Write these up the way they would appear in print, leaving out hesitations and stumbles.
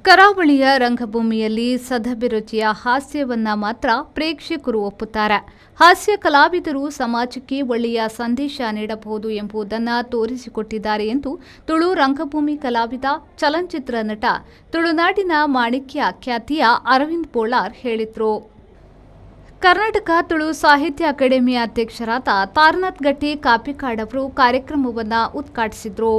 ಕರಾವಳಿಯ ರಂಗಭೂಮಿಯಲ್ಲಿ ಸದಭಿರುಚಿಯ ಹಾಸ್ಯವನ್ನ ಮಾತ್ರ ಪ್ರೇಕ್ಷಕರು ಒಪ್ಪುತ್ತಾರೆ. ಹಾಸ್ಯ ಕಲಾವಿದರು ಸಮಾಜಕ್ಕೆ ಒಳ್ಳೆಯ ಸಂದೇಶ ನೀಡಬಹುದು ಎಂಬುದನ್ನು ತೋರಿಸಿಕೊಟ್ಟಿದ್ದಾರೆ ಎಂದು ತುಳು ರಂಗಭೂಮಿ ಕಲಾವಿದ, ಚಲನಚಿತ್ರ ನಟ, ತುಳುನಾಡಿನ ಮಾಣಿಕ್ಯ ಖ್ಯಾತಿಯ ಅರವಿಂದ್ ಬೋಳಾರ್ ಹೇಳಿದರು. ಕರ್ನಾಟಕ ತುಳು ಸಾಹಿತ್ಯ ಅಕಾಡೆಮಿ ಅಧ್ಯಕ್ಷರಾದ ತಾರನಾಥ್ ಗಟ್ಟಿ ಕಾಪಿಕಾಡ್ ಅವರು ಕಾರ್ಯಕ್ರಮವನ್ನು ಉದ್ಘಾಟಿಸಿದರು.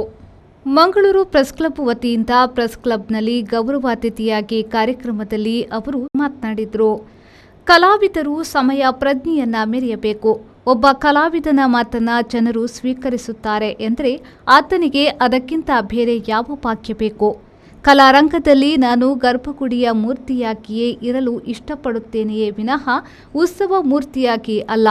ಮಂಗಳೂರು ಪ್ರೆಸ್ ಕ್ಲಬ್ ವತಿಯಿಂದ ಪ್ರೆಸ್ ಕ್ಲಬ್ನಲ್ಲಿ ಗೌರವಾತಿಥಿಯಾಗಿ ಕಾರ್ಯಕ್ರಮದಲ್ಲಿ ಅವರು ಮಾತನಾಡಿದರು. ಕಲಾವಿದರು ಸಮಯ ಪ್ರಜ್ಞೆಯನ್ನ ಮೆರೆಯಬೇಕು. ಒಬ್ಬ ಕಲಾವಿದನ ಮಾತನ್ನ ಜನರು ಸ್ವೀಕರಿಸುತ್ತಾರೆ ಎಂದರೆ ಆತನಿಗೆ ಅದಕ್ಕಿಂತ ಬೇರೆ ಯಾವ ಭಾಗ್ಯ ಬೇಕು? ಕಲಾರಂಗದಲ್ಲಿ ನಾನು ಗರ್ಭಗುಡಿಯ ಮೂರ್ತಿಯಾಗಿಯೇ ಇರಲು ಇಷ್ಟಪಡುತ್ತೇನೆಯೇ ವಿನಃ ಉತ್ಸವ ಮೂರ್ತಿಯಾಗಿ ಅಲ್ಲ.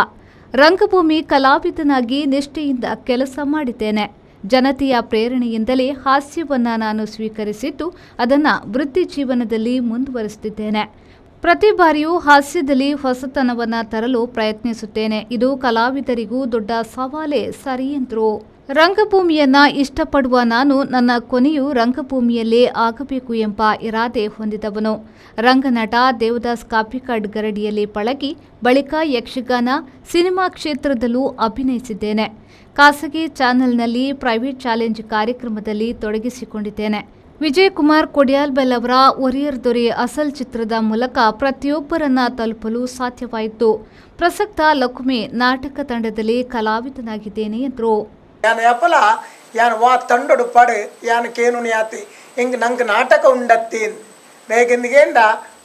ರಂಗಭೂಮಿ ಕಲಾವಿದನಾಗಿ ನಿಷ್ಠೆಯಿಂದ ಕೆಲಸ ಮಾಡಿದ್ದೇನೆ. ಜನತೆಯ ಪ್ರೇರಣೆಯಿಂದಲೇ ಹಾಸ್ಯವನ್ನ ನಾನು ಸ್ವೀಕರಿಸಿದ್ದು, ಅದನ್ನು ವೃತ್ತಿ ಜೀವನದಲ್ಲಿ ಮುಂದುವರಿಸುತ್ತಿದ್ದೇನೆ. ಪ್ರತಿ ಬಾರಿಯೂ ಹಾಸ್ಯದಲ್ಲಿ ಹೊಸತನವನ್ನ ತರಲು ಪ್ರಯತ್ನಿಸುತ್ತೇನೆ. ಇದು ಕಲಾವಿದರಿಗೂ ದೊಡ್ಡ ಸವಾಲೇ ಸರಿ ಎಂದರು. ರಂಗಭೂಮಿಯನ್ನ ಇಷ್ಟಪಡುವ ನಾನು ನನ್ನ ಕೊನೆಯು ರಂಗಭೂಮಿಯಲ್ಲೇ ಆಗಬೇಕು ಎಂಬ ಇರಾದೆ ಹೊಂದಿದವನು. ರಂಗನಟ ದೇವದಾಸ್ ಕಾಪಿಕಾಡ್ ಗರಡಿಯಲ್ಲಿ ಪಳಗಿ ಬಳಿಕ ಯಕ್ಷಗಾನ, ಸಿನಿಮಾ ಕ್ಷೇತ್ರದಲ್ಲೂ ಅಭಿನಯಿಸಿದ್ದೇನೆ. ಖಾಸಗಿ ಚಾನೆಲ್ನಲ್ಲಿ ಪ್ರೈವೇಟ್ ಚಾಲೆಂಜ್ ಕಾರ್ಯಕ್ರಮದಲ್ಲಿ ತೊಡಗಿಸಿಕೊಂಡಿದ್ದೇನೆ. ವಿಜಯಕುಮಾರ್ ಕೊಡಿಯಾಲ್ಬೈಲ್ ಅವರ ಒರಿಯರ್ ದೊರೆ ಅಸಲ್ ಚಿತ್ರದ ಮೂಲಕ ಪ್ರತಿಯೊಬ್ಬರನ್ನ ತಲುಪಲು ಸಾಧ್ಯವಾಯಿತು. ಪ್ರಸಕ್ತ ಲಕುಮಿ ನಾಟಕ ತಂಡದಲ್ಲಿ ಕಲಾವಿದನಾಗಿದ್ದೇನೆ ಎಂದರು. ಯಾನ್ ಯಪಲ ಯಾನ್ ವಾ ತಂಡೊಡು ಪಡು ಯಾನ್ ಕೇನುನಿ ಆತಿ ಎಂಕ್ ನಂಕ್ ನಾಟಕ ಉಂಡತ್ತೀನ್ ಬೇಗೆಂದಿಗೇಂಡ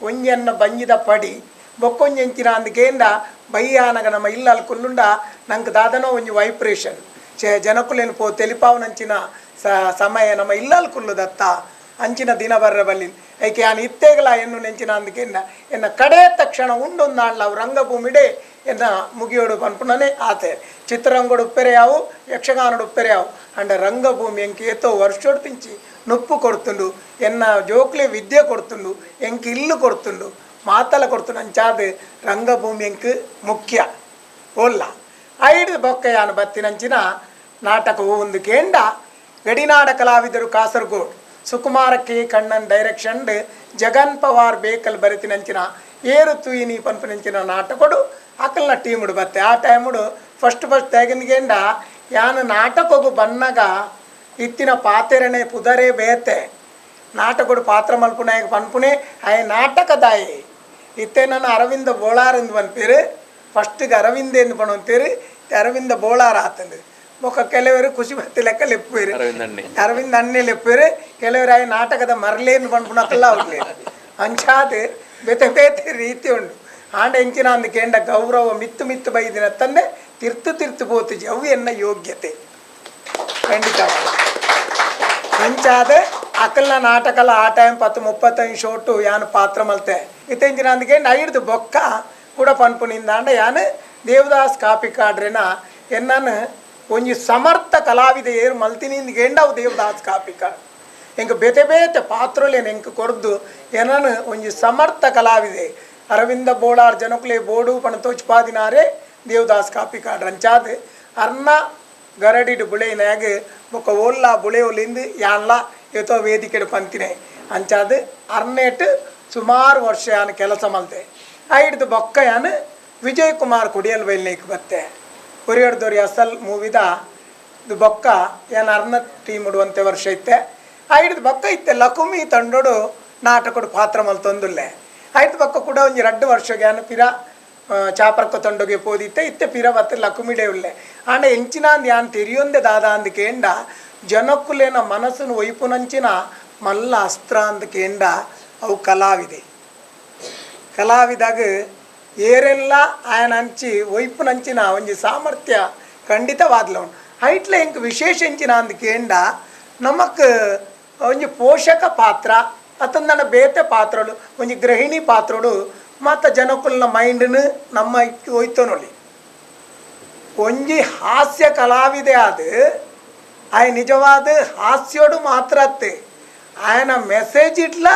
ಒಂಜೆನ್ನ ಬಂಜಿದ ಪಡಿ ಬೊಕ್ಕೊಂಜೆಂಚಿನ ಅಂದ್ಕೇಂಡ ಬಯ್ಯಾನಗ ನಮ್ಮ ಇಲ್ಲಲ್ ಕುಲ್ಲುಂಡ ನಂಕ್ ದಾದನೋ ಒಂಜಿ ವೈಬ್ರೇಷನ್ ಚೆ ಜನಕುಲೇನು ಪೋ ತೆಲಿಪಾವನಂಚಿನ ಸಮಯ ನಮ್ಮ ಇಲ್ಲಲ್ ಕುಲ್ಲುದತ್ತ ಅಂಚಿನ ದಿನ ಬರ್ರ ಬಲ್ಲಿ. ಐಕೆ ಯಾನ್ ಇತ್ತೇಗಲ ಎನ್ನು ನೆಂಚಿನ ಅಂದ್ಕೇಂಡ ಎನ್ನ ಕಡೆ ತಕ್ಷಣ ಉಂಡೊಂದಾಂಡ್ಲ ಅವು ರಂಗಭೂಮಿಡೆ ಎನ್ನ ಮುಗಿಯೋಡು ಪನ್ಪುನನೇ ಆತೆ. ಚಿತ್ರರಂಗಡು ಉಪ್ಪೆರೆ ಯಾವು, ಯಕ್ಷಗಾನಡು ಉಪ್ಪೆರೆ ಯಾವು, ಅಂಡ ರಂಗಭೂಮಿ ಎಂಕ್ ಏತೋ ವರ್ಷೊಡು ತಿಂಚಿ ನುಪ್ಪು ಕೊಡ್ತುಂಡು, ಎನ್ನ ಜೋಕ್ಲೆ ವಿದ್ಯೆ ಕೊಡ್ತುಂಡು, ಎಂಕ್ ಇಲ್ಲು ಕೊಡ್ತುಂಡು, ಮಾತಲ ಕೊಡ್ತುಂಡು. ಅಂಚಾದ್ ರಂಗಭೂಮಿ ಎಂಕ್ ಮುಖ್ಯ ಓಲ್ಲ. ಐದು ಬೊಕ್ಕ ಯಾನ್ ಬತ್ತಿನಂಚಿನ ನಾಟಕ ಒಂದು ಕೇಂಡ ಗಡಿನಾಡ ಕಲಾವಿದರು ಕಾಸರಗೋಡ್, ಸುಕುಮಾರ ಕೆ ಕಣ್ಣನ್ ಡೈರೆಕ್ಷನ್, ಜಗನ್ ಪವಾರ್ ಬೇಕಲ್ ಬರೆತಿನಂಚಿನ ಏರು ತುಯಿನಿ ಪನ್ಪುನಂಚಿನ ನಾಟಕೊಡು ಅಕಲ್ನ ಟೀముಡು ಬತ್ತೆ. ಆ ಟೈముಡು ಫಸ್ಟ್ ಫಸ್ಟ್ ತೆಗನ್ಗೆಂಡ ಯಾನು ನಾಟಕೊಗು ಬನ್ನಗ ಇತ್ತಿನ ಪಾತೆರನೆ ಪುದರೇ ಬೇತೆ. ನಾಟಕೊಡು ಪಾತ್ರ ಮಲ್ಪುನಾಯಗ ಪನ್ಪುನೆ ಆಯ ನಾಟಕದಾಯಿ. ಇತ್ತೆ ನಾನು ಅರವಿಂದ ಬೋಳಾರ್ ಎಂದು ಪನ್ಪೇರು. ಫಸ್ಟಿಗೆ ಅರವಿಂದ ಎಂದು ಪಣಂತೀರಿ, ಅರವಿಂದ ಬೋಳಾರ್ ಆತಂದು. ಬೊಕ್ಕ ಕೆಲವರು ಖುಷಿ ಬತ್ತಿ ಲೆಕ್ಕ ಲೆಪ್ಪೇರು. ಅರವಿಂದ ಅಣ್ಣೆ. ಅರವಿಂದ ಅಣ್ಣೆ ಲೆಪ್ಪೇರು. ಕೆಲವರು ಆಯ ನಾಟಕದ ಮರಲೇನು ಪನ್ಪುನಕಲ್ಲ ಅವ್ಲೆ. ಅಂಚಾದ್ ಬೇತೆ ಬೇತೆ ರೀತಿ ಉಂಡು. ಆಂಡ ಎಂಚಿನ ಅಂದ್ ಕೇಂಡ ಗೌರವ ಮಿತ್ತು ಮಿತ್ತು ಬೈದಿನ ತಂದೆ ತಿರ್ತು ತಿರ್ತು ಪೋತುಜಿ. ಅವು ಎನ್ನ ಯೋಗ್ಯತೆ ಖಂಡಿತವಾದ. ಅಂಚಾದ ಅಕಲ್ನ ನಾಟಕಲ ಆ ಟೈಮ್ 10 35 ಶೋಟು ಯಾನು ಪಾತ್ರ ಮಲ್ತೆ. ಇತ್ತೆಂಚಿನ ಅಂದಕ್ಕೆ ಐಡ್ದು ಬೊಕ್ಕ ಕೂಡ ಪನ್ಪುನಿಂದಾಂಡ ಯಾನು ದೇವದಾಸ್ ಕಾಪಿ ಕಾಡ್ರೆನ ಎನ್ನನು ಒಂಜಿ ಸಮರ್ಥ ಕಲಾವಿದ ಏರು ಮಲ್ತಿನಿಂದ ಅವು ದೇವದಾಸ್ ಕಾಪಿಕಾಡ್. ಎಂಕ್ ಬೇತೆ ಬೇತೆ ಪಾತ್ರಲೇನು ಎಂಕ್ ಕೊರ್ದು ಎನನು ಒಂಜಿ ಸಮರ್ಥ ಕಲಾವಿದೆ ಅರವಿಂದ ಬೋಳಾರ್ ಜನಕುಲೆ ಬೋಡು ಪಣ ತೋಚ್ಪಾದಿನಾರೆ ದೇವದಾಸ್ ಕಾಪಿಕಾಡ್. ಅಂಚಾದ್ ಅರ್ನ ಗರಡಿಡು ಬುಳೆಯಿನಾಗ ಬೊಕ್ಕ ಓಲ್ಲ ಬುಳೆಯೊಲಿಂದು ಯಾನ್ಲ ಏತೋ ವೇದಿಕೆಡು ಪಂತಿನೆ. ಅಂಚಾದ್ ಅರ್ನೇಟ್ ಸುಮಾರು ವರ್ಷ ಯಾನ್ ಕೆಲಸ ಮಲ್ತೆ. ಐಡ್ದು ಬೊಕ್ಕ ಯಾನ್ ವಿಜಯ್ ಕುಮಾರ್ ಕೊಡಿಯಲ್ ಬೈಲ್ನೇಕ್ ಬತ್ತೆ. ಒರಿಯಡ್ದೊರಿ ಅಸಲ್ ಮೂವಿದ ಇದು ಬೊಕ್ಕ ಯಾನ್ ಅರ್ನ ಟೀಮ್ ಒಂತೆ ವರ್ಷ ಇತ್ತೆ. ಐಡ್ದು ಬೊಕ್ಕ ಇತ್ತೆ ಲಕುಮಿ ತಂಡೊಡು ನಾಟಕೊಡು ಪಾತ್ರ ಮಲ್ತೊಂದುಲ್ಲೆ. ಐಡ್ದು ಬೊಕ್ಕ ಕೂಡ ಒಂಜಿ 2 ವರ್ಷಗೆ ಯಾನ್ ಪಿರ ಚಾಪರ್ಕ ತಂಡೊಗೆ ಪೋದಿತ್ತೆ. ಇತ್ತೆ ಪಿರ ಬತ್ತೆ ಲಕುಮಿಡೆ ಉಲ್ಲೆ. ಆಂಡ ಎಂಚಿನಾಂದ್ ಯಾನ್ ತೆರಿಯೊಂದೆ ದಾದ ಅಂದ್ ಕೇಂಡ ಜನಕ್ಕುಲೇನ ಮನಸ್ಸುನು ಒಯ್ಪುನಂಚಿನ ಮಲ್ಲ ಅಸ್ತ್ರ ಅಂದ್ ಕೇಂಡ ಅವು ಕಲಾವಿದೆ. ಕಲಾವಿದಾಗ ಏರೆಲ್ಲ ಆಯನ ಅಂಚಿ ಒಯ್ಪುನಂಚಿನ ಒಂಜಿ ಸಾಮರ್ಥ್ಯ ಖಂಡಿತವಾದ್ಲ ಉಂಡು. ಐಟ್ಲ ಎಂಕ್ ವಿಶೇಷ ಎಂಚಿನ ಅಂದ್ ಕೇಂಡ ನಮಕ್ ಒಂಜಿ ಪೋಷಕ ಪಾತ್ರ ಅತಂದನ ಬೇತೆ ಪಾತ್ರಳು, ಒಂಜಿ ಗೃಹಿಣಿ ಪಾತ್ರಳು ಮಾತ ಜನಕುಲ್ನ ಮೈಂಡ್ನು ನಮ್ಮ ಒಯ್ತೊನೊಲಿ. ಒಂಜಿ ಹಾಸ್ಯ ಕಲಾವಿದೆ ಆದ್ ಆಯ ನಿಜವಾದ ಹಾಸ್ಯೋಡು ಮಾತ್ರ ಅತ್ತೆ, ಆಯನ ಮೆಸೇಜ್ ಇಡ್ಲ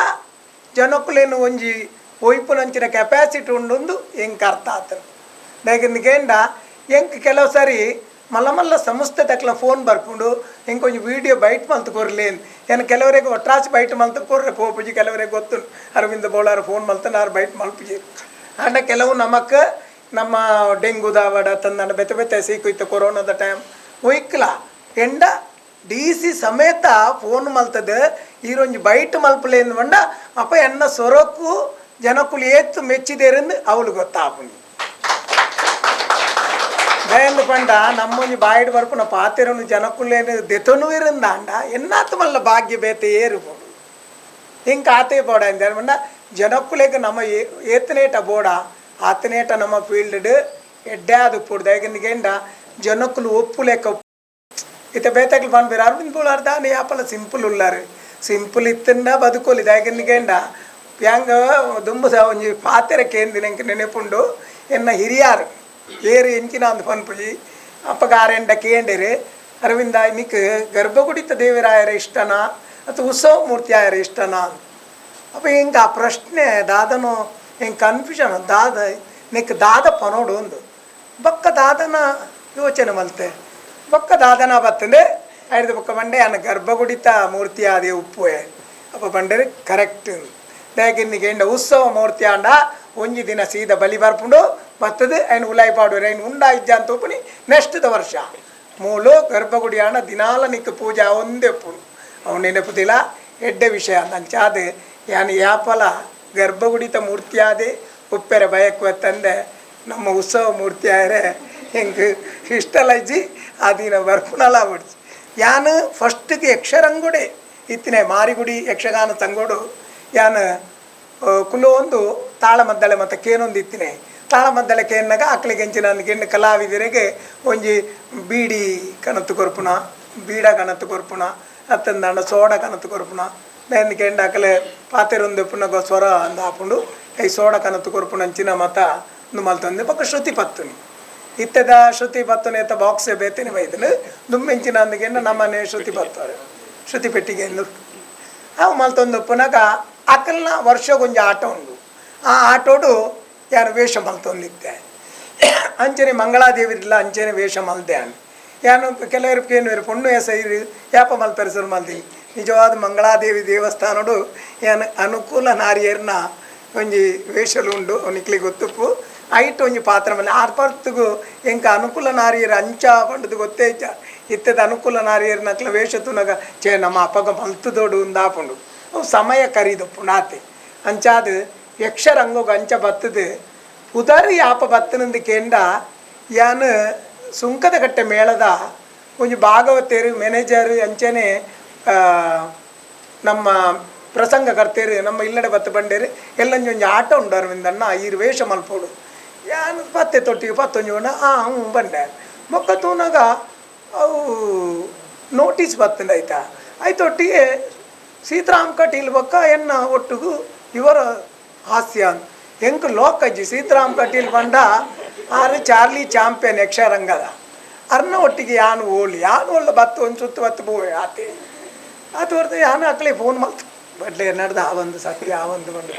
ಜನಕುಲೇನು ಒಂಜಿ ಒಯ್ಪುನಂಚಿನ ಕೆಪಾಸಿಟಿ ಉಂಡುಂದು ಎಂಕ್ ಅರ್ಥ ಆತನು. ದಾಯೆಗಂದ್ ಕೇಂಡ ಎಂಕ್ ಕೆಲವು ಸರಿ ಮಲ್ಲ ಮಲ್ಲ ಸಂಸ್ಥೆ ತಕ್ಕಲ ಫೋನ್ ಬರ್ಪುಂಡು ಇಂಕೊಂಜಿ ವೀಡಿಯೋ ಬೈಟ್ ಮಲ್ತು ಕೊರ್ಲೇನ್ ಏನು ಕೆಲವರಿಗೆ ಒಟ್ರಾಸಿ ಬೈಟ್ ಮಲ್ತು ಕೊರ್ರೆ ಪೋಪುಜಿ ಕೆಲವರಿಗೆ ಗೊತ್ತು ಅರವಿಂದ ಬೋಳಾರ ಫೋನ್ ಮಲ್ತು ನಾರು ಬೈಟ್ ಮಲ್ಪುಜಿ ಆಂಡ ಕೆಲವು ನಮಕ್ ನಮ್ಮ ಡೆಂಗುದಾವಡ ತಂದಂಡ ಬೆತ್ತೆ ಬೆತ್ತೆ ಸೀಕು ಇತ್ತು ಕೊರೋನಾದ ಟೈಮ್ ಒಯ್ಕ್ಲ ಎಂಡ ಡಿ ಸಿ ಸಮೇತ ಫೋನ್ ಮಲ್ತದೆ ಈರೊಂಜಿ ಬೈಟ್ ಮಲ್ಪಲೇಂದು ಬಂಡ ಅಪ್ಪ ಎನ್ನ ಸೊರಕು ಜನಕ್ಕುಲು ಏತ್ತು ಮೆಚ್ಚಿದೇರೆಂದು ಅವಳು ಗೊತ್ತಾಪುನಿ ದಯಂದು ಪಂಡ ನಮ್ಮೊಂಜಿ ಬಾಯಿಡ್ ಬರ್ಪುನ ಪಾತೆರನು ಜನಕ್ಕುಲೇನು ದೆತನು ಇರಂದಾಂಡ ಎನ್ನಾತು ಮಲ್ಲ ಭಾಗ್ಯ ಬೇತೆ ಏರುಬೋಡು ಇಂಕ ಆತೆ ಬೋಡ ಅಂದ ಜನಕ್ಕುಲೇಗ ನಮ್ಮ ಏತನೇಟ ಬೋಡ ಆತನೇಟ ನಮ್ಮ ಫೀಲ್ಡ್ ಎಡ್ಡೆ ಪುಡ್ದು ದಯಗಂಡ ಜನಕ್ಕುಲು ಒಪ್ಪು ಲೆಕ್ಕ ಇತ್ತ ಬೇತಾಕ್ಲು ಪನ್ಪೆರ್ ಅರವಿಂದ್ ಬೋಳಾರ್ ದಾನೆ ಯಾಪಲ ಸಿಂಪಲ್ ಉಲ್ಲಾರು ಸಿಂಪಲ್ ಇತ್ತಂಡ ಬದುಕೋಲಿ ದಾಯಗಂಡ ಪ್ಯಾಂಗ ದುಂಬು ಸಹ ಒಂಜಿ ಪಾತೆರ ಕೇಂದಿನ ಎಂಕ್ ನೆನೆಪುಂಡು ಎನ್ನ ಹಿರಿಯಾರು ಏರು ಎಂಚಿನ ಅಂದ್ ಪನ್ಪುಜಿ ಅಪ್ಪಗಾರೆಂಡ ಕೇಂಡಿರು ಅರವಿಂದ ನಿಕ್ ಗರ್ಭಗುಡಿತ ದೇವರಾಯರ ಇಷ್ಟನಾ ಅಥವಾ ಉತ್ಸವ ಮೂರ್ತಿ ಆಯರ ಇಷ್ಟನಾ ಅಪ್ಪ ಹಿಂಗೆ ಆ ಪ್ರಶ್ನೆ ದಾದನು ಹಿಂಗೆ ಕನ್ಫ್ಯೂಷನ್ ದಾದ ನಿಕ್ ದಾದ ಪನೋಡು ಒಂದು ಬೊಕ್ಕ ದಾದನ ಯೋಚನೆ ಮಲ್ತೆ ಬೊಕ್ಕ ದಾದನ ಬತ್ತಂದೆ ಐದು ಬೊಕ್ಕ ಬಂಡೆ ಅನ್ನ ಗರ್ಭಗುಡಿತ ಮೂರ್ತಿ ಆದೆ ಉಪ್ಪುವೆ ಅಪ್ಪ ಬಂಡೆರು ಕರೆಕ್ಟ್ ದಯಕಿನ್ನಿಗೆ ಎಂಡ ಉತ್ಸವ ಮೂರ್ತಿ ಆಂಡ ಒಂಜಿ ದಿನ ಸೀದ ಬಲಿ ಬರ್ಪುಂಡು ಬತ್ತದು ಐನ್ ಉಲಾಯಿ ಪಾಡುವೆರ್ ಐನ್ ಉಂಡ ಇಜ್ಜ ಅಂತ ಉಪ್ಪುನಿ ನೆಕ್ಸ್ಟ್ the ವರ್ಷ ಮೂಲು ಗರ್ಭಗುಡಿ ಆಂಡ ದಿನಾಲ ನಿಕ್ ಪೂಜೆ ಒಂದೇ ಉಪ್ಪುಂಡು ಅವು ನೆನಪುದಿಲ್ಲ ಎಡ್ಡೆ ವಿಷಯ ಅಂಚಾದ ಯಾನ್ ಯಾಪಲ ಗರ್ಭಗುಡಿತ ಮೂರ್ತಿ ಆದೆ ಉಪ್ಪೆರೆ ಬಯಕುವ ತಂದೆ ನಮ್ಮ ಉತ್ಸವ ಮೂರ್ತಿ ಆಯರೆ ಎಂಕ್ ಇಷ್ಟಲಜ್ಜಿ ಆ ದಿನ ಬರ್ಪುನಲ ಬುಡ್ಚಿ ಯಾನ್ ಫಸ್ಟ್ಗೆ ಯಕ್ಷರಂಗುಡೆ ಇತ್ತಿನ ಮಾರಿಗುಡಿ ಯಕ್ಷಗಾನ ತಂಗೋಡು ಯಾನ್ ಕುಲೊಂದು ತಾಳಮದ್ದಳೆ ಮತ್ತು ಕೇನೊಂದು ಇತ್ತಿನ ತಾಳಮದ್ದಳೆ ಕೇನ್ನಗ ಅಕ್ಲಿಗೆ ಎಂಚಿನ ಕೆಣ್ಣು ಕಲಾವಿದರಿಗೆ ಒಂಜಿ ಬೀಡಿ ಕಣತ್ತು ಕೊರ್ಪುನ ಬೀಡ ಕಣತ್ತು ಕೊರ್ಪುನ ಅತ್ತಂದಾಂಡ ಸೋಡ ಕಣತ್ತು ಕೊರ್ಪುನ ದಾಯೆಂದ್ ಕೆಂಡ ಅಕಲೆ ಪಾತೆರೊಂದು ಪುನಗ ಸ್ವರ ಅಂದ್ ಆಪುಂಡು I soda ಕಣತ್ತು ಕೊರ್ಪುನ ಅಂಚಿನ ಮತ ಉಂದು ಮಲ್ತೊಂದು ಬೊಕ್ಕ ಶ್ರುತಿ ಪತ್ತುನಿ ಇತ್ತೆದ ಶ್ರುತಿ ಪತ್ತುನಿ ಇತ್ತ ಬಾಕ್ಸ್ ಬೇತೆನೆ ಬೈದನು ದುಂಬೆಂಚಿನ ಅಂದ್ಕೆಂಡ ನಮ್ಮನೆ ಶ್ರುತಿ ಪತ್ತುವರು ಶ್ರುತಿ ಪೆಟ್ಟಿಗೆ ಅವು ಮಲ್ತೊಂದು ಪುನಗ ಅಕಲ್ನ ವರ್ಷಗೊಂಜಿ ಆಟ ಉಂಡು ಆ ಆಟೋಡು ಯಾರು ವೇಷ ಮಲ್ತೊಂದಿತ್ತೆ ಅಂಚನೆ ಮಂಗಳಾದೇವಿರ್ಲ ಅಂಚನೆ ವೇಷ ಮಲ್ದೆ ಅನ್ ಯಾನು ಕೆಲವರು ಕೇನುವೆರು ಪೊಣ್ಣು ಎಸ ಇರು ಯಾಪ ಮಲ್ಪೆರೆ ಸುರು ಮಲ್ದಿ ನಿಜವಾದ ಮಂಗಳಾದೇವಿ ದೇವಸ್ಥಾನಡು ಯಾನ್ ಅನುಕೂಲ ನಾರಿಯರ್ನ ಒಂಜಿ ವೇಷಲು ಉಂಡು ನಿಕ್ಲಿ ಗೊತ್ತುಪ್ಪು ಐಟ್ ಒಂಜಿ ಪಾತ್ರ ಮಲ್ಲೆ ಆರ್ ಪರ್ತುಗು ಎಂಕ ಅನುಕೂಲ ನಾರಿಯರ್ ಅಂಚ ಪಂಡದು ಗೊತ್ತೇ ಇಜ್ಜ ಇತ್ತದ ಅನುಕೂಲ ನಾರಿಯರ್ ನಕ್ಲ ವೇಷ ತುನಗ ಚೇ ನಮ್ಮ ಅಪ್ಪಗ ಮಲ್ತುದೋಡು ಉಂದಾಪುಂಡು ಅವು ಸಮಯ ಕರಿದಪ್ಪುಂಡು ಆತೆ ಅಂಚಾದ್ ಯಕ್ಷರಂಗೊಗು ಅಂಚ ಬತ್ತದು ಪುದರ್ ಯಾಪ ಬತ್ತನಂದು ಕೇಂಡ ಯಾನ್ ಸುಂಕದಕಟ್ಟೆ ಮೇಳದ ಒಂಜಿ ಭಾಗವತೇರು ಮ್ಯಾನೇಜರ್ ಅಂಚನೆ ನಮ್ಮ ಪ್ರಸಂಗಕರ್ತೇರು ನಮ್ಮ ಇಲ್ಲಡೆ ಬತ್ತು ಬಂಡೇರು ಎಲ್ಲಂಜಿ ಒಂಜಿ ಆಟ ಉಂಡು ಅರವಿಂದಣ್ಣ ಈರ್ ವೇಷ ಮಲ್ಪೊಡು ಯಾನ್ ಪತ್ತೆ ತೊಟ್ಟಿಗೆ ಪತ್ತೊಂಜಿ ಪಂಡ ಆ ಹ್ಞೂ ಬಂಡೆ ಬೊಕ್ಕ ತೂನಗ ಅವು ನೋಟಿಸ್ ಬತ್ತಂಡ ಆಯ್ತಾ ಐತೊಟ್ಟಿಗೆ ಸೀತಾರಾಮ್ ಕಟೀಲ್ ಬೊಕ್ಕ ಎನ್ನ ಒಟ್ಟುಗು ಇವರ ಹಾಸ್ಯ ಎಂಕ್ ಲೋಕಜ್ಜಿ ಸೀತಾರಾಮ್ ಕಟೀಲ್ ಪಂಡ ಆರು ಚಾರ್ಲಿ ಚಾಂಪಿಯನ್ ಯಕ್ಷರಂಗದ ಅರ್ನ ಒಟ್ಟಿಗೆ ಯಾನ್ ಓಲಿ ಯಾನ್ ಒಳ್ಳೆ ಬತ್ತು ಒಂದು ಸುತ್ತು ಬತ್ತು ಪೋವೆ ಆತೆ ಆತ ಹೊರ್ತು ಯಾನ್ ಅಕ್ಲೆ ಫೋನ್ ಮಲ್ತು ಬಡ್ಲೆ ಎನ್ನಡ್ದು ಆ ಒಂದು ಸತ್ಯ ಆ ಒಂದು ಬಂದು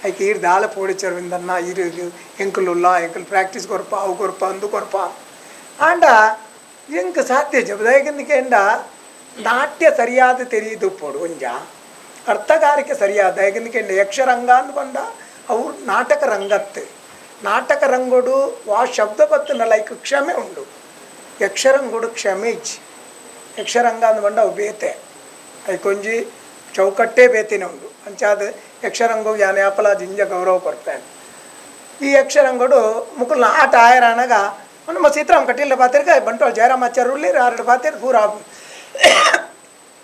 ಐಕ್ ಈರ್ ದಾಲ ಪೋಡಿಚರ್ವಿಂದನ್ನ ಈರು ಎಂಕುಲುಲ್ಲ ಎಂಕುಲು ಪ್ರಾಕ್ಟೀಸ್ ಕೊರ್ಪ ಅವು ಕೊರ್ಪ ಅಂದು ಕೊರ್ಪ ಆಂಡ ಎಂಕ್ ಸಾಧ್ಯ ಜಬದಾಯಕಂದ ನಾಟ್ಯ ಸರಿಯಾದ ತೆರೆಯುದು ಒಂಜ ಅರ್ಥಗಾರಿಕೆ ಸರಿಯಾದ ಯಾಕಂದ್ರೆ ಯಕ್ಷರಂಗ ಅಂದ್ ಬಂದ ಅವು ನಾಟಕ ರಂಗತ್ತು ನಾಟಕ ರಂಗೋಡು ವಾ ಶಬ್ದ ಬತ್ತನ ಲೈಕ್ ಕ್ಷಮೆ ಉಂಡು ಯಕ್ಷರಂಗೋಡು ಕ್ಷಮೆ ಇಜ್ಜಿ ಯಕ್ಷರಂಗ ಅಂದ್ ಬಂಡ ಅವು ಬೇತೆ ಐಕೊಂಜಿ ಚೌಕಟ್ಟೇ ಬೇತೆನೆ ಉಂಡು ಅಂಚಾದ ಯಕ್ಷರಂಗೋ ಯಾನ್ ಯಾಪಲ ಜಿಂಜ ಗೌರವ ಕೊಡ್ತೇನೆ ಈ ಯಕ್ಷರಂಗೋಡು ಮುಕುಲ್ನ ಆಟ ಆಯರಾನಗ ನಮ್ಮ ಸೀತಾರಾಮ್ ಕಟೀಲ್ ಪಾತಿರ್ಕ ಬಂಟ್ವಾಳ ಜಯರಾಮಾಚಾರ್ಯ ಉಳ್ಳೇರು ಆರಡು ಪಾತಿರ್ ಪೂರ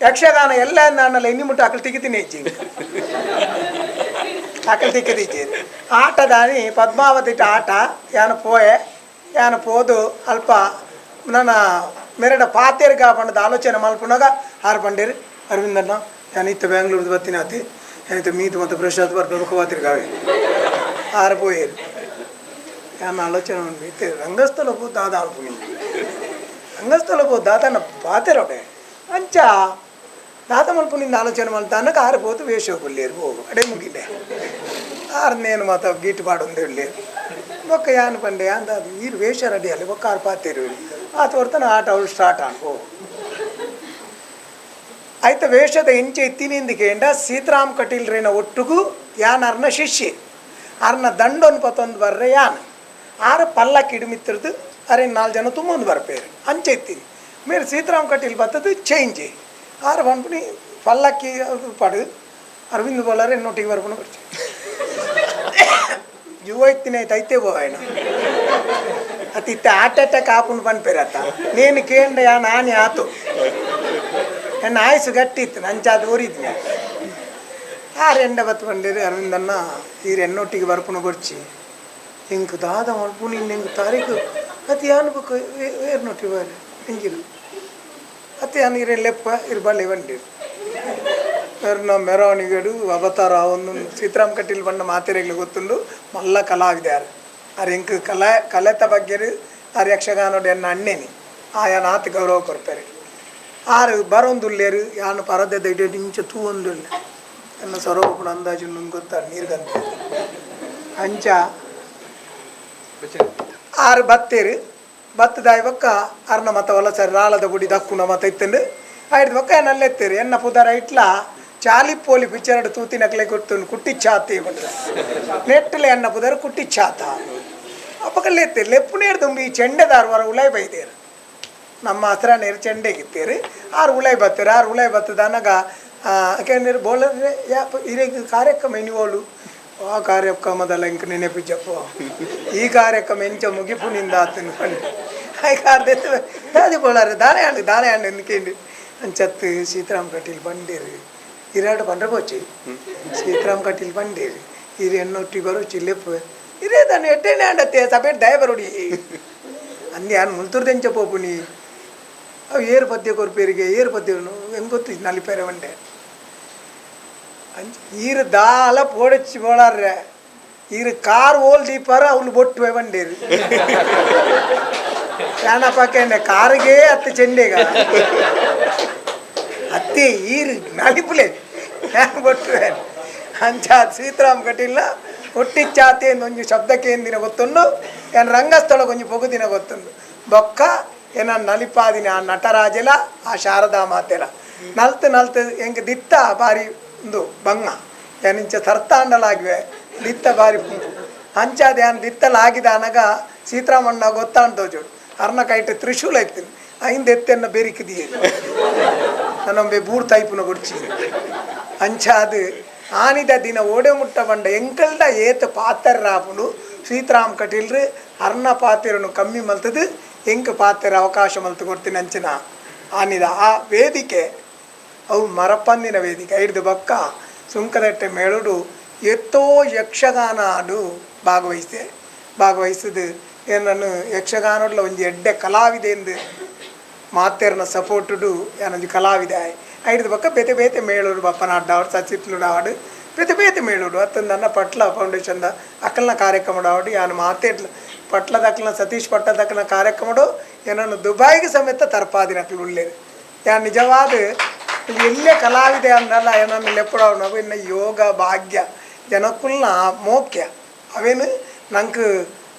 ಯಕ್ಷಗಾನ ಎಲ್ಲ ನಾನಲ್ಲ ಇನ್ನಿ ಮುಟ್ಟ ಅಕಲ್ ತಿಕ್ಕಿತೀನಿ ಇಜ್ಜಿ ಅಕಲ್ ತಿಕ್ಕಿದಿಜ್ಜಿ ಆಟದಾನಿ ಪದ್ಮಾವತಿ ಆಟ ಯಾನ ಪೋಯೆ ಯಾನ ಪೋದು ಅಲ್ಪ ನನ್ನ ಮೆರಡ ಪಾತೇರ್ಗ ಪಂಡದ ಆಲೋಚನೆ ಮಲ್ಪುನಾಗ ಆರು ಪಂಡೇರು ಅರವಿಂದಣ್ಣ ಯಾನ್ ಇತ್ತ ಬೆಂಗ್ಳೂರ್ದು ಬತ್ತಿನ ಆತಿ ಏನಿತ್ತು ಮೀತು ಮತ್ತು ಪ್ರಸಾದ್ ಬರ್ಬೇಕು ಪಾತಿರ್ಗಾವೆ ಆರು ಪೋಯೇರು ಯಾನ ಆಲೋಚನೆ ಉಂಟು ಇತ್ತೆ ರಂಗಸ್ಥಳ ಪೋ ದಾದ ಅನ್ಪುನಿ ರಂಗಸ್ಥಳ ಪೋ ದಾದನ ಪಾತೆರೋಡೆ ಅಂಚ ದಾದ ಮಲ್ಪುನಿಂದ ಆಲೋಚನೆ ಮಲ್ತಾನಕ ಆರು ಪೋತು ವೇಷ ಕೊಲ್ಲೇರು ಹೋಗು ಅಡೆ ಮುಗಿಲೆ ಆರು ನೇನು ಮಾತ ಗೀಟ್ ಪಾಡೊಂದು ಇಲ್ಲೇರು ಬೊಕ್ಕ ಯಾನ್ ಪಂಡೆ ಅಂದ ಈರು ವೇಷ ರೆಡಿ ಅಲ್ಲಿ ಬೊಕ್ಕ ಆರು ಪಾತೇರು ಆತ ಹೊರ್ತನ ಆಟ ಅವಳು ಸ್ಟಾರ್ಟ್ ಆನ್ಕೋ. ಆಯ್ತ ವೇಷದ ಎಂಚೆ ಇತ್ತಿನಿಂದ ಕೇಂಡ ಸೀತಾರಾಮ್ ಕಟೀಲ್ರೇನ ಒಟ್ಟುಗು ಯಾನ್ ಅರ್ನ ಶಿಷ್ಯೆ ಅರ್ನ ದಂಡೊನ್ ಪತ್ತೊಂದು ಬರ್ರೆ ಯಾನ್ ಆರ ಪಲ್ಲಕ್ಕಿ ಇಡುಮಿತ್ತಿರ್ದು ಅರೆ ನಾಲ್ಕು ಜನ ತುಂಬೊಂದು ಬರ್ಪೇರು ಅಂಚೆ ಇತ್ತೀನಿ. ಮೇರೆ ಸೀತಾರಾಮ್ ಕಟೀಲ್ ಬತ್ತದು ಚೇಂಜ್ ಆರು ಪನ್ಪುನಿ ಪಲ್ಲಕ್ಕಿ ಪಡು ಅರವಿಂದ್ ಬೋಲಾರೆ ಎನ್ನೊಟ್ಟಿಗೆ ಬರ್ಪುನ ಬರ್ಚೆ ಯುವ ಇತ್ತಿನ ಐತೆ ಬೋಯನ ಅತಿ ಇತ್ತ ಹಾರ್ಟ್ ಅಟ್ಯಾಕ್ ಆಪುಂಡು ಪನ್ಪೇರತ್ತ ನೇನು ಕೇಂದ್ರ ಯಾ ನಾನೇ ಆತು ನನ್ನ ಆಯಸ್ಸು ಗಟ್ಟಿ ಇತ್ತು ನಂಚಾದ ಊರಿದ್ನೆ ಆರು ಎಂಡ ಬತ್ತು ಬಂದಿರಿ ಅರವಿಂದನ್ನ ಈರು ಎನ್ನೊಟ್ಟಿಗೆ ಬರ್ಪುನ ಗೊರ್ಚಿ ಇಂಕ್ ದಾದ ಮಲ್ಪುನಿ ಇಂಕ್ ತಾರೀಕು ಅತಿ ಯಾನು ಬೊಕ್ಕ ಏರ್ನೊಟ್ಟಿ ಬಾರಿ ಎಂಜಿನ ಅತಿ ಯಾನು ಇರೆ ಲೆಪ್ಪ ಇರು ಬಳ್ಳಿ ಬಂದಿರು ನ ಮೆರವಣಿಗೆಡು ಅವತಾರ ಒಂದು ಸೀತಾರಾಮ್ ಕಟೀಲ್ ಬಣ್ಣ ಮಾತೆರೆಗ್ಲು ಗೊತ್ತುಂಡು ಮಲ್ಲ ಕಲಾವಿದಾರ ಆರ್ ಎಂಕ್ ಕಲಾ ಕಲೆತ ಬಗ್ಗೆ ಆರ್ ಯಕ್ಷಗಾನೋಡು ಎನ್ನ ಅಣ್ಣೇನಿ ಆಯನ ಆತ ಗೌರವ ಕೊರ್ಪೇರು ಆರು ಬರೋಂದುಲ್ಲೇರು ಯಾನು ಪರದೆದ ಇಡೀ ಇಂಚ ತೂವೊಂದುಲ್ಲೆ ಎನ್ನ ಸರೋಪುಣ ಅಂದಾಜು ನುಂಗ್ ಗೊತ್ತಾರೆ ನೀರ್ಗಂತ ಅಂಚ ಆರು ಬತ್ತೇರು ಬತ್ತದಾಯಿ ಬೊಕ್ಕ ಅರ್ನ ಮತ ವಲ ಸರಿ ರಾಳದ ಗುಡಿ ದಕ್ಕುನ ಮತ ಇತ್ತಂಡು ಆಯ್ತು ಬೊಕ್ಕ ನಲ್ಲೆತ್ತೇರು ಎನ್ನ ಪುದರ ಇಟ್ಲ ಚಾಲಿ ಪೋಲಿ ಪಿಕ್ಚರ್ ತೂತಿನಕ್ಲೆ ಕೊಡ್ತುಂಡು ಕುಟ್ಟಿ ಛಾತಿ ಪಂಡ ನೆಟ್ಟಲೆ ಎನ್ನ ಪುದರ್ ಕುಟ್ಟಿ ಛಾತ ಅಪ್ಪಕಲ್ಲೆತ್ತೇರು ಲೆಪ್ಪುನೇರು ತುಂಬಿ ಚೆಂಡೆದಾರು ವರ ಉಲೈ ಬೈದೇರು ನಮ್ಮ ಹಸ್ರನೇರು ಚೆಂಡೆಗಿತ್ತೇರು ಆರು ಉಲೈ ಬತ್ತೇರು ಆರು ಉಲೈ ಬತ್ತದ ಅನಗ ಕೇಂದ್ರ ಬೋಲರೆ ಯಾಪ ಇರೇಗ ಕಾರ್ಯಕ್ರಮ ಎನಿವೋಳು ಆ ಕಾರ್ಯಕ್ರಮದಲ್ಲ ಇಂಕ ನೆನಪಿಜಪ್ಪ ಈ ಕಾರ್ಯಕ್ರಮ ಎಂಚ ಮುಗಿಪುನಿಂದ ಆತನು ಪಂಡು ಆಯ್ಕಾರ್ದೆತ್ತು ದಾದಿ ಬೋಳಾರೆ ದಾನೆ ಆಂಡು ದಾನೆ ಆಂಡು ఎందుకేండి ಅಂಚತ್ತು ಸೀತಾರಾಮ್ ಕಟೀಲ್ ಬಂಡೇರು ಇರಾಡು ಪಂಡ್ರೆ ಪೋಚಿ ಸೀತಾರಾಮ್ ಕಟೀಲ್ ಬಂಡೇರು ಇರು ಎನ್ನೊಟ್ಟಿ ಬರೋಚಿ ಲೆಪ್ಪು ಇರೇ ತಾನು ಎಟ್ಟೇನೆ ಆಂಡತ್ತೆ ಸಪೇಟ್ ದಯ ಬರೋಡಿ ಅಂದೆ ಯಾನು ಮುಲ್ತುರ್ದೆಂಚ ಪೋಪುನಿ ಅವು ಏರು ಪದ್ಯ ಕೊರ್ಪೇರಿಗೆ ಏರು ಪದ್ಯ ಹೆಂಗೆ ಗೊತ್ತು ನಲಿಪೇರೆ ಬಂಡೆ ಅಂಚ ಈರು ದಾಲ ಪೋಡಚ್ಚಿ ಬೋಳಾರ್ರೆ ಈರು ಕಾರ್ ಓಲ್ ದೀಪಾರ ಅವ್ಲು ಬೊಟ್ಟುವೆ ಬಂಡೇರು ಯಾನಪ್ಪ ಕಾರಿಗೆ ಅತ್ತೆ ಚೆಂಡೆಗ ಅತ್ತೆ ಈರು ನಲಿಪುಲೆ ಯಾನ್ ಬೊಟ್ಟುವೆ ಅಂಚ ಸೀತಾರಾಮ್ ಕಟೀಲ ಒಟ್ಟಿಚ್ಚಾತೆ ಒಂಜಿ ಶಬ್ದಕ್ಕೆ ದಿನ ಗೊತ್ತುಂಡು ಏನ್ ರಂಗಸ್ಥಳ ಒಂಜಿ ಪೊಗು ದಿನ ಗೊತ್ತುಂಡು ಬೊಕ್ಕ ಏನ ನಲಿಪಾದಿನ ಆ ನಟರಾಜೆಲ ಆ ಶಾರದಾ ಮಾತೆಲ ನಲ್ತು ನಲ್ತು ಎಂಕ್ ದಿತ್ತ ಬಾರಿ ಉಂದು ಬಂಗ ಏನಿಂಚ ಸರ್ತಾಂಡಲಾಗಿವೆ ದಿತ್ತ ಬಾರಿ ಪುಂಪು ಅಂಚಾದ ಯಾನ್ ದಿತ್ತಲಾಗಿದ ಅನಗ ಸೀತಾರಾಮಣ್ಣ ಗೊತ್ತಾಂತ ಜೋಡು ಅರ್ನ ಕೈಟ್ ತ್ರಿಶೂಲ ಇತ್ತಿನ ಐಂದ ಎತ್ತೆನ್ನ ಬೆರಿಕಿದಿಯೇ ನನ್ನೊಂಬೆ ಬೂರ್ ತೈಪುನ ಕೊಡ್ಚಿ ಅಂಚಾದ ಆನಿದ ದಿನ ಓಡೆ ಮುಟ್ಟ ಬಂಡ ಎಂಕಲ್ದ ಏತ ಪಾತ್ರರಾಪುಂಡು ಸೀತಾರಾಮ್ ಕಟೀಲ್ರು ಅರ್ನ ಪಾತ್ರನು ಕಮ್ಮಿ ಮಲ್ತದು ಎಂಕ್ ಪಾತ್ರ ಅವಕಾಶ ಮಲ್ತು ಕೊಡ್ತೀನಿ ಅಂಚಿನ ಆನಿದ ಆ ವೇದಿಕೆ ಅವು ಮರಪಂದಿನ ವೇದಿಕೆ ಐಡ್ದು ಬಕ್ಕ ಸುಂಕದಟ್ಟೆ ಮೇಳುಡು ಎತ್ತೋ ಯಕ್ಷಗಾನ ಅದು ಭಾಗವಹಿಸಿದೆ ಭಾಗವಹಿಸಿದು ಏನನ್ನು ಯಕ್ಷಗಾನಡ್ಲ ಒಂಜಿ ಎಡ್ಡೆ ಕಲಾವಿದೆ ಎಂದು ಮಾತೆರ್ನ ಸಪೋರ್ಟುಡು ಏನೊಂಜಿ ಕಲಾವಿದೆ ಆಯ್ ಐಡ್ದು ಬಕ್ಕ ಬೇತೆ ಬೇತೆ ಮೇಳೂರು ಬಪ್ಪನಾಡ್ಡಾವಡು ಸಚಿತ್ಲುಡಾವಡು ಬೇತೆ ಬೇತೆ ಮೇಳೂರು ಅತ್ತಂದು ನನ್ನ ಪಟ್ಲ ಫೌಂಡೇಶನ್ದ ಅಕ್ಕಲ್ನ ಕಾರ್ಯಕ್ರಮ ಆವಡು ಯಾನು ಮಾತೇಟ್ಲ ಪಟ್ಲದ ಅಕ್ಕಲ್ನ ಸತೀಶ್ ಪಟ್ಟದಕ್ಕಲ್ನ ಕಾರ್ಯಕ್ರಮಡು ಏನನ್ನು ದುಬಾಯಿಗೆ ಸಮೇತ ತರ್ಪಾದಿನಕ್ಲು ಉಳ್ಳೇರು ಯಾನ್ ನಿಜವಾದ ಎಲ್ಲೇ ಕಲಾವಿದೆ ಅಂದಲ್ಲ ಏನನ್ನು ಲೆಪ್ಪಡವು ಇನ್ನು ಯೋಗ ಭಾಗ್ಯ ಜನಕ್ಕುಲ್ನ ಮೋಕ್ಯ ಅವೇನು ನಂಗೆ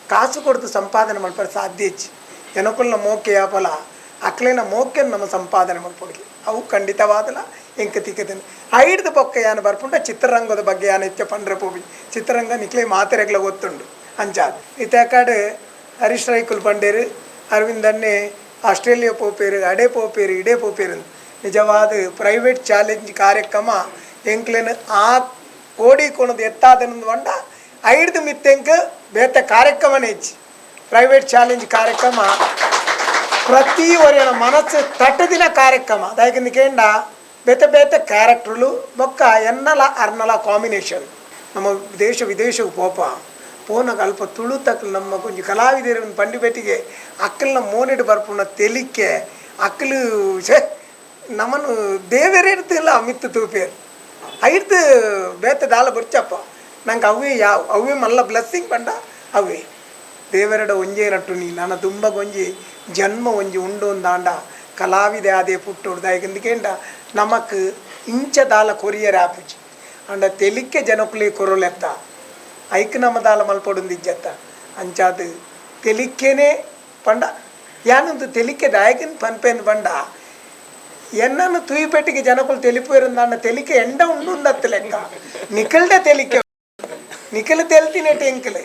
ಕಾಸು ಕೊಡ್ತು ಸಂಪಾದನೆ ಮಲ್ಪರೆ ಸಾಧ್ಯ ಹೆಚ್ಚು ಜನಕ್ಕುಲ್ನ ಮೋಕ್ಯ ಯಾಪಲ ಅಕ್ಲೇನ ಮೋಕ್ಯನ ನಮ್ಮ ಸಂಪಾದನೆ ಮಲ್ಪೊಡ್ಲಿ ಅವು ಖಂಡಿತವಾದಲ ಎಂಕ ತಿಕ್ಕದನು ಐಡ್ದು ಬೊಕ್ಕ ಯಾನು ಬರ್ಪುಂಡ ಚಿತ್ರರಂಗದ ಬಗ್ಗೆ ಯಾನು ಹೆಚ್ಚ ಪಂಡ್ರೆ ಪೋಬಿ ಚಿತ್ರರಂಗ ನಿಕ್ಲೆ ಮಾತೆರೆಗ್ಲ ಗೊತ್ತುಂಡು ಅಂಚಾದ್ ಇತ್ತೆ ಹರೀಶ್ ರೈಕುಲ್ ಪಂಡೇರು ಅರವಿಂದನ್ನೇ ಆಸ್ಟ್ರೇಲಿಯಾ ಪೋಪೇರು ಅಡೆ ಪೋಪೇರು ಇಡೇ ಪೋಪೇರು ನಿಜವಾದ ಪ್ರೈವೇಟ್ ಚಾಲೆಂಜ್ ಕಾರ್ಯಕ್ರಮ ಎಂಕ್ಲೇನು ಆ ಕೋಡಿ ಕೊಣದು ಎತ್ತಾದನಂದು ಬಂಡ ಐಡ್ದು ಮಿತ್ತೆಂಕ್ ಬೇತ ಕಾರ್ಯಕ್ರಮನೇ ಹೆಚ್ಚು ಪ್ರೈವೇಟ್ ಚಾಲೆಂಜ್ ಕಾರ್ಯಕ್ರಮ ಪ್ರತಿ ಒರಿಯನ ಮನಸ್ಸು ತಟ್ಟದಿನ ಕಾರ್ಯಕ್ರಮ ದಾಯಕಂದು ಕೇಂಡ ಬೇತೆ ಬೇತೆ ಕ್ಯಾರೆಕ್ಟರ್ಲು ಬೊಕ್ಕ ಎನ್ನಲ ಅರ್ನಲ ಕಾಂಬಿನೇಷನ್ ನಮ್ಮ ದೇಶ ವಿದೇಶಕ್ಕೆ ಪೋಪ ಪೋನಗ ಅಲ್ಪ ತುಳು ತಕ್ಕಲು ನಮ್ಮ ಕೊಂಚ ಕಲಾವಿದರು ಪಂಡಿಪೇಟಿಗೆ ಅಕ್ಕಲ್ನ ಮೋನೆಡ್ ಬರ್ಪುನ ತೆಲಿಕೆ ಅಕ್ಕಲು ಛೇ ನಮ್ಮನ್ನು ದೇವರೇ ಇರ್ತಿಲ್ಲ ಮಿತ್ತು ತೂಪೇರು ಐರ್ದು ಬೇತೆ ದಾಲ ಬೊರ್ಚಪ್ಪ ನಂಗೆ ಅವೇ ಯಾವ ಅವೇ ಮಲ್ಲ ಬ್ಲೆಸ್ಸಿಂಗ್ ಪಂಡ ಅವೇ ದೇವರಡ ಒಂಜೇ ನಟ್ಟು ನೀ ನನ್ನ ತುಂಬ ಒಂಜಿ ಜನ್ಮ ಒಂಜಿ ಉಂಡು ಒಂದಾಂಡ ಕಲಾವಿದೆ ಅದೇ ಪುಟ್ಟೋಡು ದಾಯಕಂದಿಕೇಂಡ ನಮಕ್ ಇಂಚ ದಾಲ ಕೊರಿಯರ್ ಆಪುಜಿ ಅಂಡ ತೆಲಿಕೆ ಜನಕುಲೇ ಕೊರಲೆತ್ತ ಐಕ್ ನಮ್ಮ ದಾಲ ಮಲ್ಪೊಡುಂದಿಜ್ಜತ್ತ ಅಂಚಾದ ತೆಲಿಕೆನೆ ಪಂಡ ಯಾನೊಂದು ತೆಲಿಕೆ ದಾಯಕನ್ ಪನ್ಪೇಂದು ಬಂಡ ಎನ್ನನ್ನು ತೂಯಿಪೆಟ್ಟಿಗೆ ಜನಕುಲು ತೆಲಿಪುವೆರಂದಾಂಡ ತೆಲಿಕೆ ಎಂಡ ಉಂಡು ಉಂದತ್ತು ಲೆಕ್ಕ. ನಿಕಲ್ಡೆ ತೆಲಿಕೆ ನಿಕಲ್ ತೆಲ್ತಿನೆಟ್ ಎಂಕಲೆ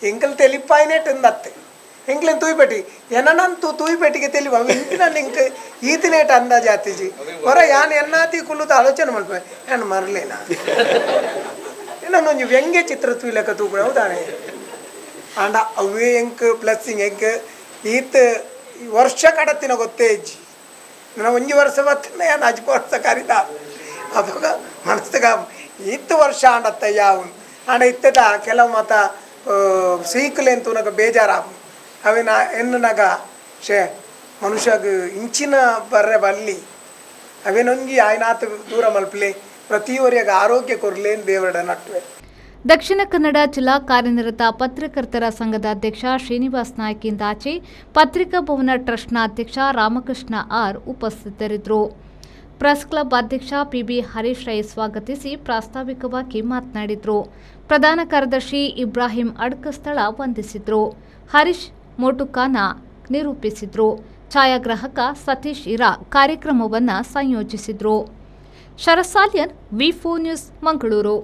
ಎಂಕಲ್ ತೆಲಿಪಾಯಿನೆಟ್ ಉಂದತ್ತೆ. ಎಂಕ್ಲೆನ್ ತೂಯಿಪೆಟ್ಟಿ ಎನ್ನನಂತೂ ತೂಯಿಪೆಟ್ಟಿಗೆ ತೆಲಿವ ಅವು ಇಂಚಿನ ಎಂಕ್ ಈತಿನೇಟ್ ಅಂದಾಜು ಆತಿಜಿ. ಹೊರ ಯಾನ್ ಎನ್ನಾತಿ ಕುಲ್ಲುದ ಆಲೋಚನೆ ಮಲ್ಪೆ, ಯಾನ್ ಮರ್ಲೇನಾ, ಒಂಜಿ ವ್ಯಂಗ್ಯ ಚಿತ್ರ ತೂಯ್ಲೆಕ್ಕ ತೂಪುಣ ಹೌದಾನೆ. ಆಂಡ ಅವೇ ಎಂಕ್ ಬ್ಲೆಸ್ಸಿಂಗ್. ಎಂಕ್ ಈತ್ ವರ್ಷ ಕಡತ್ತಿನ ಗೊತ್ತೇ ಇಜ್ಜಿ. ನನ್ನ ಒಂಜಿ ವರ್ಷ ಬತ್ತಿನ ಯಾನ್ ಅಜ್ಪ ವರ್ಷ ಕರಿದ ಅಪಗ ಮನಸ್ಸುಗ ಈತ್ ವರ್ಷ ಆಂಡತ್ತ ಯಾವು. ಆಂಡ ಇತ್ತೆದ ಕೆಲವು ಮಾತ ಸೀಕುಲೆನ್ ತೂನಗ ಬೇಜಾರಾಪುಂಡು. ಅವೇನ ಎನ್ನುನಗ ಶೇ ಮನುಷ್ಯಗ್ ಇಂಚಿನ ಬರ್ರೆ ಬಲ್ಲಿ, ಅವೇನೊಂಜಿ ಆಯ್ನಾತ್ ದೂರ ಮಲ್ಪಲೆ, ಪ್ರತಿ ಒರಿಯಗ್ ಆರೋಗ್ಯ ಕೊರ್ಲೇನ್ ದೇವರಡ ನಟ್ಟುವೆ. ದಕ್ಷಿಣ ಕನ್ನಡ ಜಿಲ್ಲಾ ಕಾರ್ಯನಿರತ ಪತ್ರಕರ್ತರ ಸಂಘದ ಅಧ್ಯಕ್ಷ ಶ್ರೀನಿವಾಸ್ ನಾಯ್ಕ್ ಇಂದಾಚೆ, ಪತ್ರಿಕಾ ಭವನ ಟ್ರಸ್ಟ್ನ ಅಧ್ಯಕ್ಷ ರಾಮಕೃಷ್ಣ ಆರ್ ಉಪಸ್ಥಿತರಿದ್ದರು. ಪ್ರೆಸ್ ಕ್ಲಬ್ ಅಧ್ಯಕ್ಷ ಪಿಬಿ ಹರೀಶ್ ರೈ ಸ್ವಾಗತಿಸಿ ಪ್ರಾಸ್ತಾವಿಕವಾಗಿ ಮಾತನಾಡಿದರು. ಪ್ರಧಾನ ಕಾರ್ಯದರ್ಶಿ ಇಬ್ರಾಹಿಂ ಅಡ್ಕಸ್ಥಳ ವಂದಿಸಿದರು. ಹರೀಶ್ ಮೋಟುಕಾನ ನಿರೂಪಿಸಿದರು. ಛಾಯಾಗ್ರಾಹಕ ಸತೀಶ್ ಇರಾ ಕಾರ್ಯಕ್ರಮವನ್ನು ಸಂಯೋಜಿಸಿದರು. ಶರಸಾಲಿಯನ್, ವಿ ಫೋರ್ ನ್ಯೂಸ್, ಮಂಗಳೂರು.